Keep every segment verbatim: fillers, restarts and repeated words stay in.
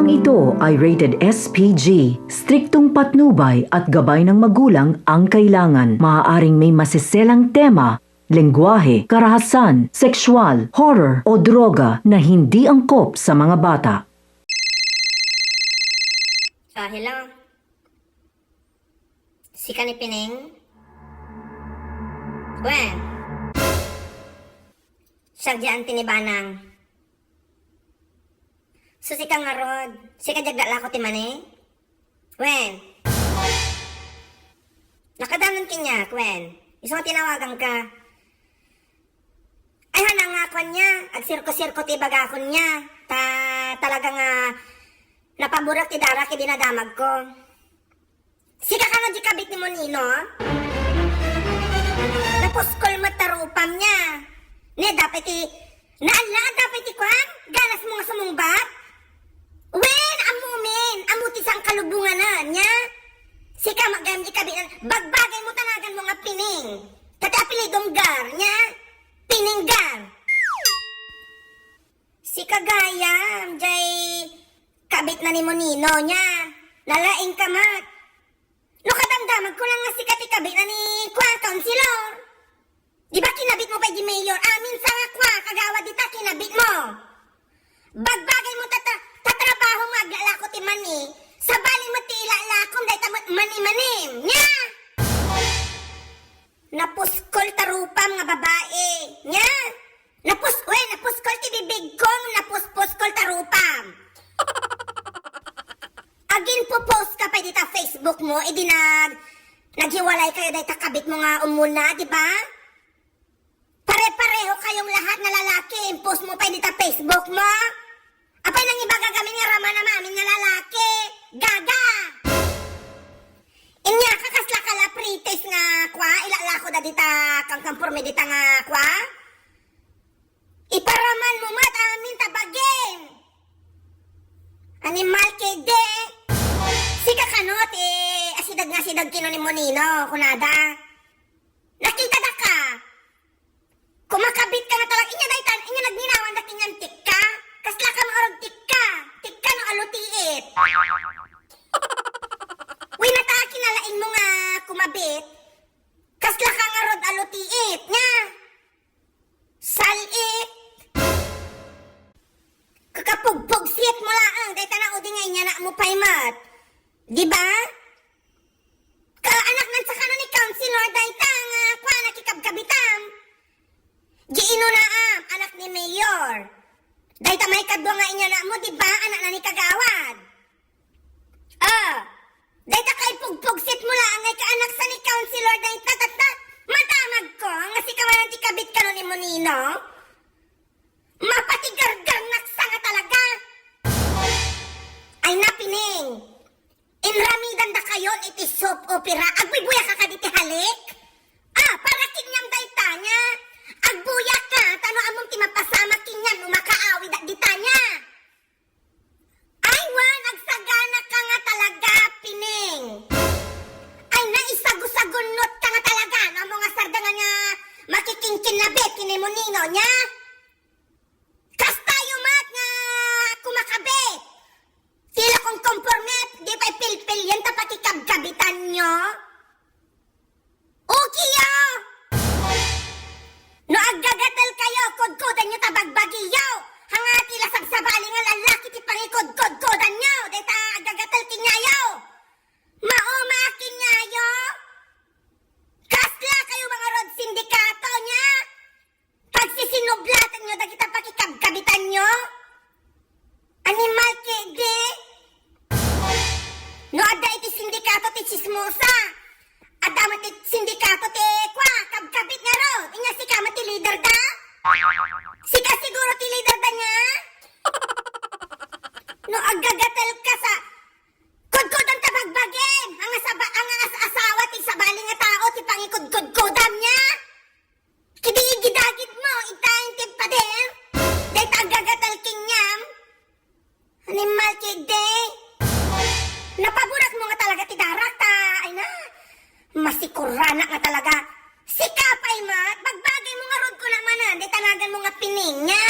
Ito ay rated S P G. Striktong patnubay at gabay ng magulang ang kailangan. Maaaring may maseselang tema, lengguwahe, karahasan, sexual, horror, o droga na hindi angkop sa mga bata. Ah, hello? Sika ni Pining? Wen. Siak diay auntie ni Banang. So, sika ngarud, sika diay aglalako ti mani? Wen. Nakadanon kaniak, wen. Isu nga tinawaganka. Ay, haan nga kuan niya, agsirko-sirko ti ibagakon niya. Ta, talaga nga napaburak ti darak idi nadamagko. Sika kano diay kabit ni Monino? Napuskol met ta rupam niya. Ne, dapat ti, naallaan dapat ti kuan? Ganas mo nga sumungbat? Wen, ammomin, ammo ti sangkalubonganan, nya? Sika met gayam diay kabit na, bagbagay mo ta nagan mo nga Pining. Ta ti apelidom Gar, nya? Pining Gar. Sika gayam, diay kabit na ni Monino, nya? Nalaing ka met. No kadamdamagko lang nga sika ti kabit na ni kua, councilor. Di ba kinabit mo pay diay mayor? Amin sa nga kua, kagawad dita, kinabit mo. Bagbagay mo ta, ta, ta trabaho nga aglalako ti mani, sabali met ti ilalakom, dayta met mani-manim. Nya! Napuskol ta rupam nga babai. Nya? Napus-, wen, napuskol ti bibigko, napuspuskol ta rupam. Agin-popost ka pay dita Facebook mo, idi nag-, naghiwalay kayo dayta kabit mo nga umuna, di ba? Pare-pareho kayong lahat na lalaki, impost mo pay dita Facebook mo. Apay nangibaga gamin nga ramanam amin nga lalaki. Gaga! Inya ka kasla ka la pretest nga kua, ilalako da dita kangkamporme dita nga kua? Iparaman mo met amin ta bagim. Animal kede. Sika kano ti asideg nga asideg kino ni Monino, kunada. Nakita da ka. Kumakabit ka na talaga. Inya daytan, inya nagninawan da kinyan tikka. Kasla ka maurog tikka. Tikka no alutiit. Wen, nata kinalaing mo nga kumabit. Kasla ka ngarud alutiit, nya. Sal-it. Kakapugpugsit mo laeng, dayta na udi nga inyana mo pay met. Di ba? Ka anak nan sakano ni Councilor dayta nga kua, nakikabkabitam. Di inunaam, anak ni Mayor. Dayta maikadua nga inyana mo, di ba? Anak na ni Kagawad. Ah, dayta kaipugpugsit mo laeng nga ikaanak sa ni Councilor dayta, tatta, madamag ko nga sika manen ti kabit kano ni Monino. Mapatigargarnak sa nga talaga. Ay na, Pining. Inramidan da kayon iti soap opera. Agbuybuya ka kadi ti halik? Ah, para kaniam dayta nya. Agbuya ka, ta no ammom ti mapasamak kaniam no makaawid dita nya. Ay, wen, agsagana ka nga talaga, Pining. Ay, naisagusagunnot ka nga talaga, no, ammo nga sardengan nga makikinkinabit ken ni Monino nya. Kastayo met nga kumakabit. Tila kong komporme, di pay pilpilien ta pakikabkabitanyo. Ukiyo! No aggagatel kayo, kudkudanyo ta bagbagiyo. Hanga ti la sabsabali nga lalaki ti pangikudkudkudanyo. Dayta aggagatel kenyayo. Mauma kenyayo. Kasla kayo nga ngarud sindikato nya. Pagsisinublatanyo dagita pakikabkabitanyo? Animal kede? No adda iti sindikato ti tsismosa, adda met ti sindikato ti kua, kabkabit ngarud. Inya sika met ti leader da? Sika siguro ti leader da nya? No aggagatel ka sa kudkudan ta bagbagim, anga saba-, anga as-asawa ti sabali nga tao ti pangikudkudkudam nya? Kidi igidagid mo, intayen ti pader, dayta aggagatel kenniam. Animal kede. Napaburak mo nga talaga ti darak ta, ay na, masikuranak nga talaga. Sika pay met, bagbagay mo ngarud kuna manen, dayta nagan mo nga Pining nya.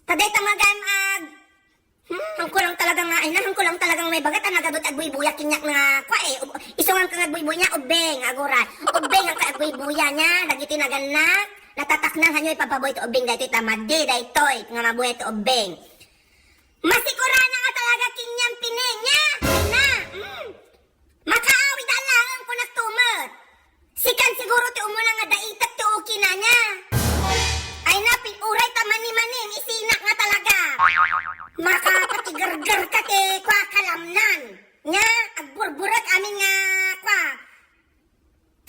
Ta dayta nga gayam ag-, Hmm, hangko lang talaga nga, ay na, hangko lang talaga nga maibaga, ta nagadu ti agbuybuya kaniak nga, kua, eh, ub-, isu nga agbuybuya niya, ubbing, aguray. Ubbing nga agbuybuya niya, dagiti naganna, natataknang, hanyo ipababoy ti ubbing daytoy, ta madi daytoy, nga mabuya ti ubbing. Masikurana nga talaga kaniam pine niya, ay na, hmm. Makaawid a laeng kunak tumet. Sikan siguro ti umuna nga daitek ti ukina niya. Ay na, pin-, uray ta mani-mani, isinak nga talaga. Makapatigerger ka ti kua kalamnan. Nya, agburburek amin nga kua.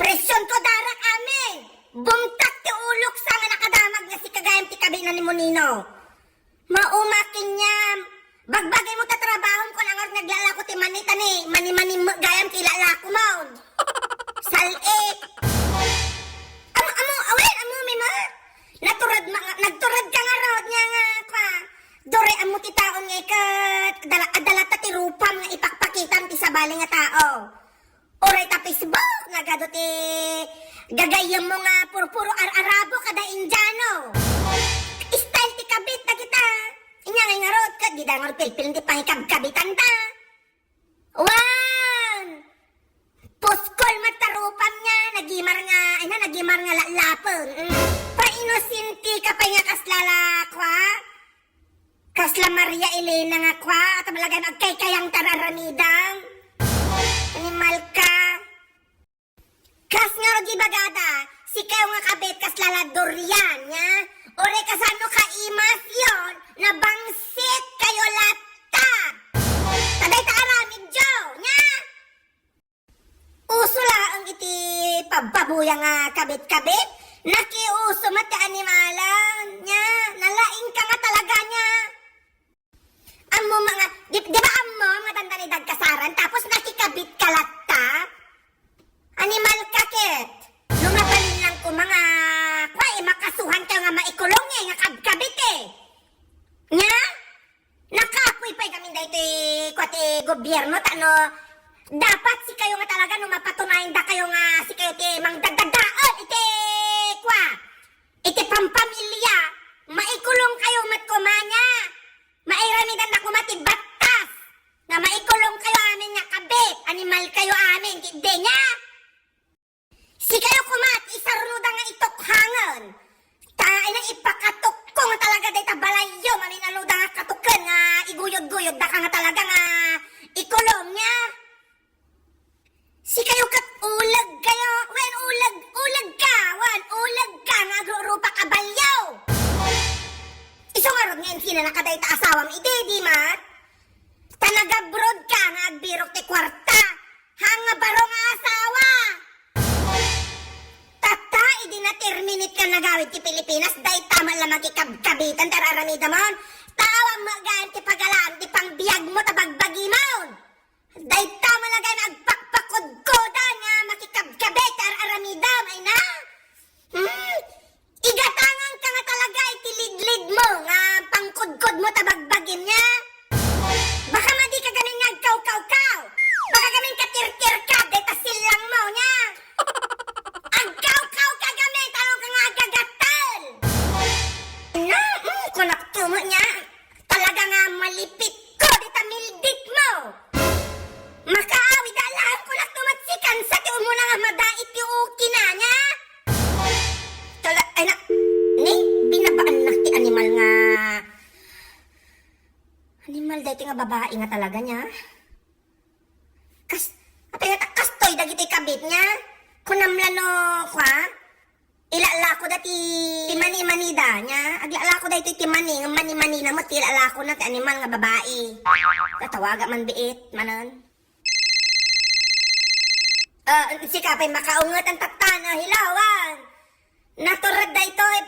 Presyonko darak amin. Bumtak ti ulok sa nga nakadamag nga sika gayam ti kabit na ni Monino. Mauma kaniam. Bagbagaymo ta trabahom, kun angar naglalako ti mani, ta ni mani-mani met gayam ti ilalakomon. Sal-it. Ammo, ammo, awen, ammo, Mima. Natured ma-, nagtured ka ngarud niya nga, kwa. Dore, ammo ti taon nga iket, adala-, adalata ti rupam nga ipakpakitam ti sabali nga tao. Uray ta Facebook, nagadu ti gagayyemmo nga purpuro ar-arabo kada Indiano. Style ti kabit dagita. Inya ngay ngarud, ket dida ngarud pilpilen ti pangikabkabitanta. Wen, puskol met ta rupam nga, nagimar nga, ay na, nagimar nga lalapen. Mm. Painosente ka pay nga kasla la, kwa? Kasla Maria Elena nga kua, ta malagay agkaykayang ta ar-aramidam. Animal ka. Kas ngarud ibagada, sikayo nga kabit kasla la durian, nya? Uray kasano ka imasyon, nabangsit kayo latta. Ta dayta aramidyo, nya? Uso laeng iti pabpabuya nga kabit-kabit. Nakiuso met ti animalan, nya, nalaing ka nga talaga, nya. Ammo nga, di, di ba ammo nga dandani dagkasaran, tapos nakikabit ka latta? Animal ka ket. No mabalin lang ko mga, kwa, eh, makasuhan ka nga maikulong, eh, nga kabkabit, eh. Nya? Nakapoy pay gamin daytoy kua ti gobierno, ta no, dapat sikayo nga talaga no mapatunayan dakayo nga sikayo ti mangdagdagdaet iti kua, iti pampamilya, maikulong kayo met koma nya. Mairamidan na koma ti battas nga maikulong kayo amin nga kabit, animal kayo amin, ti nia. Sikayo koma ti isarunoda nga itukhangen. Ta, ay na, ipakatukkong talaga dayta balayyo, maminanuda nga katukken nga iguyod-guyod daka nga talaga nga ikulong nia. Sikayo ket uleg kayo, wen uleg, uleg ka, wen uleg ka nga agrurupa ka balyo. Isu ngarud nga insinanaka dayta asawam idi, di met? Ta nag-abroad ka nga agbirok ti kuarta. Haan nga baro nga asawa. Tatta, idi na-terminate ka nagawid ti Pilipinas, dayta met la makikabkabitan ti ar-aramidamon. Ta awan met gayam ti pagalaan ti pangbiagmo ta bagbagimon. Dayta met la gayam agpakpakudkodan nga makikabkabit ti ar-aramidam, ay na? Hmm? Igatangan ka nga talaga iti lidlidmo nga pangkudkodmo ta bagbagim nia. Baka madi ka gamin nga agkawkawkaw. Baka gamin katirtirka dayta sillangmo nia. Agkawkaw ka gamin, talon ka nga agagattel. Na, mm, kunak tumo nia. Talaga nga malipitko dita milditmo. Makaawid a laeng kunak tumet sikan sa ti umuna nga madait ti ukina nia. Tala-, ay na, ni, binabaannak ti animal nga, animal daytoy nga babai nga talaga nia. Kas-, apay nga ta-, kastoy dagiti kabit nia. Kunam la no, kua? Ilalakoda ti, ti mani-manida nia. Aglalako daytoy ti mani, nga mani-manina met ti ilalakona ti animal nga babai. Tatawaga man biit, manen. Ah, sika pay makaunget ang tattan, ah, hello, wan. Natured daytoy.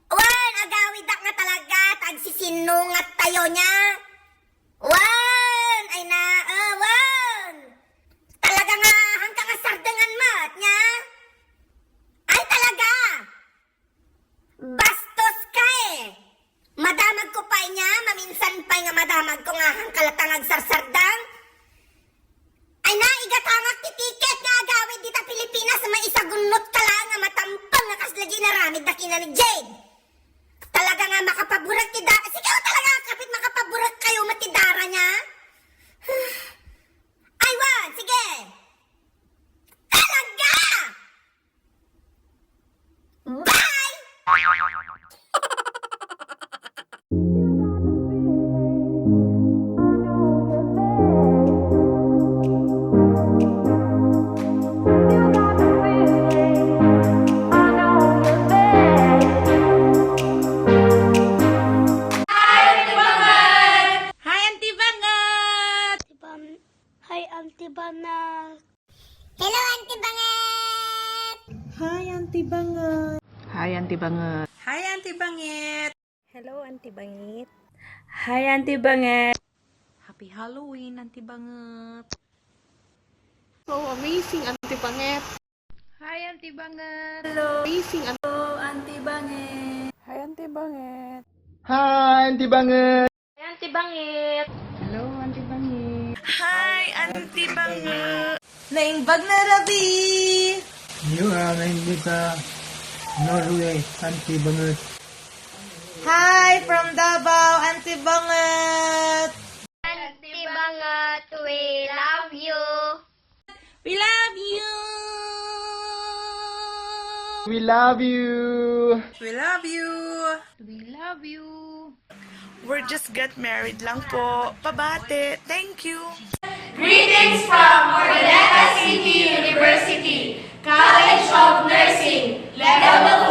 Wan, agawidak nga talaga, ta agsisinungat tayo nia. Wan, ay na, ah, wan. Talaga nga, hangka nga sardengan met nia. Ay, talaga. Bastos ka eh. Madamag ko pay nia, maminsan pay nga madamag ko nga hangka latta nga agsarsardang. Ay na, igatangak ti ticket nga agawid dita Pilipinas, maisagunnot ka laeng nga matampeng nga kasla di inaramid da kina ni Jade. Talaga nga makapaburek ti da-, sikaw talaga, kapit makapaburek kayo met ti Banget. Hi, Auntie Banget. Hi, Auntie Banget. Hello, Auntie Banget. Hi, Auntie Banget. Happy Halloween, Auntie Banget. So amazing, Auntie Banget. Hi, Auntie Banget. Hello. Amazing, Auntie Banget. Hi, Auntie Banget. Hi, Auntie Banget. Hi, Auntie Banget. Hello, Auntie Banget. Hi, Auntie Banget. Naimbag na rabii. Iyo a, naimbag ka Norway, Auntie Banget. Hi from Davao, Auntie Banget. Auntie Banget, we love you. We love you. We love you. We love you. We love you. We're just get married lang po. Pabati. Thank you. Greetings from Urdaneta City University, College of Nursing, Level